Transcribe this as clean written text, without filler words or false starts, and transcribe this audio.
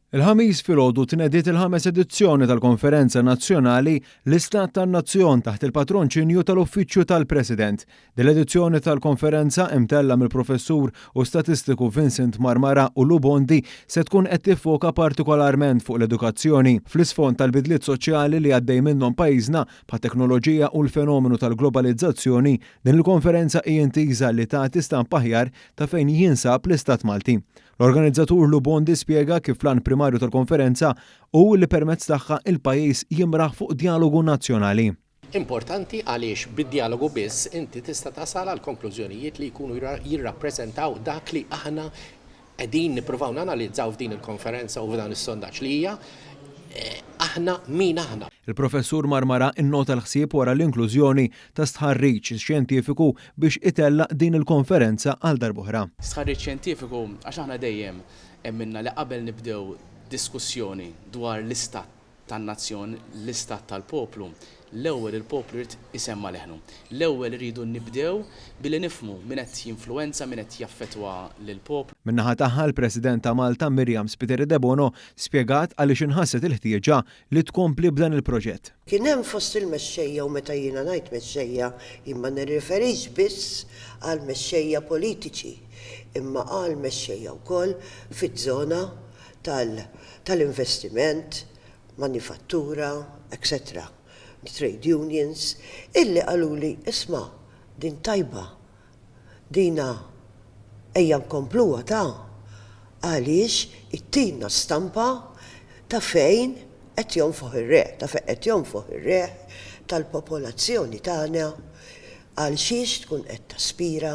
Il-Ħamis filgħodu tnediet il-ħames edizzjoni tal-Konferenza Nazzjonali L-Istat tan-Nazzjon taħt il-patronċinju tal-Uffiċċju tal-President. Din l-edizzjoni tal-konferenza imtella' mill-Professur u statistiku Vincent Marmara u Lou Bondi se tkun qed tiffoka partikolarment fuq l-edukazzjoni fl-isfond tal-bidliet soċjali li għaddej minnhom pajjiżna bħat-teknoloġija u l-fenomenu tal-globalizzazzjoni. Din il-konferenza hi intiża li tagħti stampa aħjar ta' fejn jinsab l-Istat Malti. L-organizzatur Lou Bondi spjega kif l-għan primarju tal-konferenza hu li permezz tagħha il-pajjiż jimraħ fuq djalogu nazzjonali. Importanti għaliex bid-djalogu biss inti tista' tasal għal konklużjonijiet li jkunu jirrappreżentaw dak li aħna qegħdin nippruvaw nanalizzaw f'din il-konferenza u f'dan is-sondaġġ li hija aħna min aħna. Il-Professur Marmara nnota l-ħsieb wara l-inklużjoni ta' stħarriġ xjentifiku biex itella' din il-konferenza għal darb'oħra. Stħarriġ xjentifiku għax aħna dejjem emminna li qabel nibdew diskussjoni dwar l-istat tan-nazzjon, l-istat tal-poplu, l-ewwel il-poplu jrid isemma' leħnu. L-ewwel irridu nibdew billi nifhmu min qed jinfluwenza, min qed jaffettwa lill-poplu. Min-naħa tagħha l-President ta' Malta Myriam Spiteri Debono spjegat għaliex inħasset il-ħtieġa li tkompli b'dan il-proġett. Kien hemm fost il-mexxejja u meta jiena ngħid mexxejja jien ma nirriferix biss għal mexxejja politiċi imma għal mexxejja wkoll fiż-żona tal-investiment, manifattura, etc. Trade unions, illi qaluli isma' din tajba, dina ejja nkompluha ta' għaliex ittina stampa ta' fejn qed jonfoħ ir-riħ, ta' fejn qed jonfoħ ir-riħ tal-popolazzjoni tagħna għal xiex tkun qed taspira.